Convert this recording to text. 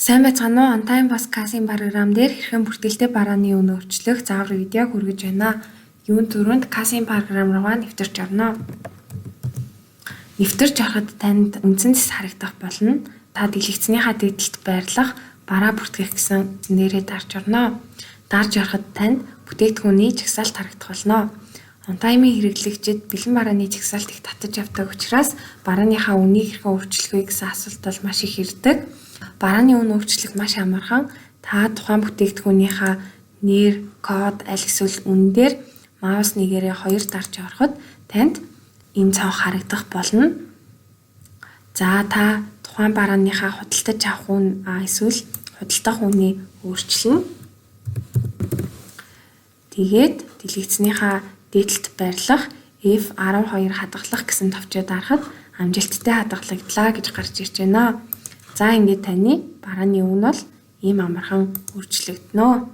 Сайн байцгаана уу? OnTime бас кассын програм дээр хэрхэн бүртгэлтэй барааны үн өөрчлөх заавар видеог хүргэж байна. Юун түрүүнд кассын програм руугаа нэвтэрч орно. Нэвтэрч ороход танд үндсэн зэс харагдах болно. Та дэлгэцнийхаа дээд талд байрлах бараа бүртгэх гэсэн нэрээ дарж орно. Дарж ороход танд бүтээгдэхүүний жагсаалт харагдах болно. OnTime-ийн хэрэглэгчид бэлэн барааны жагсаалт их татаж авдаг учраас барааныхаа үнийг хэрхэн өөрчлөх вэ гэсэн асуулт бол маш их ирдэг. Барааны үн өөрчлөх маш амархан. Та тухайн бүтээгдэхүүнийхээ нэр, код аль эсвэл үн дээр маус нэгээрээ хоёр дарж ороход танд ийм цонх харагдах болно. За, та тухайн барааныхаа худалдаж авах үн эсвэл худалдах үнийг өөрчилнө. Тэгээд дэлгэцнийхаа дээд талд байрлах F12 хадгалах гэсэн товчоо дарахад амжилттай хадгалагдлаа гэж гарч ирж байна. За, ингээд таны барааны үн бол ийм амархан өөрчлөгдөнө.